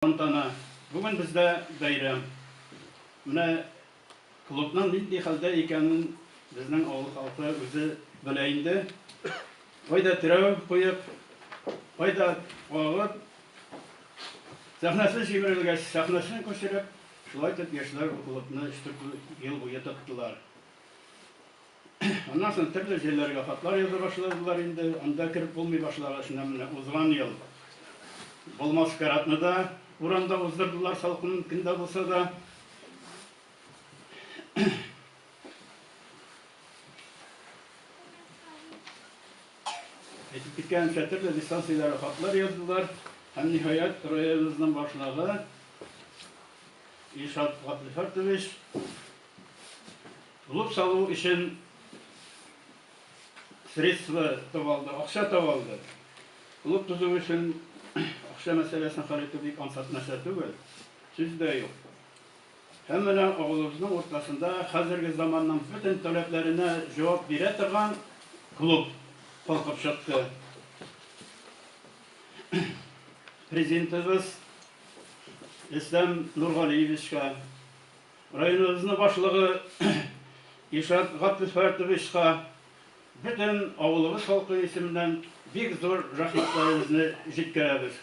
Тантана. Бүген бездә бәйрәм. Менә клубның нинди хәлдә икәнен безнең авыл халкы үзе белә инде. Кайда терәү куеп, кайда кагып, сәхнәсе җимерелгәч, сәхнәсен күчереп, шулай итеп яшьләр бу клубны өч-дүрт ел буе тоттылар. Аннан соң төрле җирләргә хатлар яза башладылар инде. Анда кереп булмый башлагач, менә узган ел бу маскарадны да урамда уздырдылар, салкын көндә булса да. Әйтеп киткәнемчә, төрле дистанцияләргә хатлар яздылар. Һәм, ниһаять, районыбызның башлыгы Илшат Габделфәртович Клуб салу өчен средства таба алды, акча таба алды. Клуб төзү өчен акча мәсьәләсен хәл итү бик ансат нәрсә түгел, сүз дә юк. Һәм менә авылыбызның уртасында хәзерге заманның бөтен таләпләренә җавап бирә торган клуб калкып чыкты. Президентыбыз Рөстәм Нургалиевичка, Районыбызның башлыгы Илшат Габделфәртовичка бөтен авылыбыз халкы исеменнән бик зур рәхмәтләребезне җиткерәбез.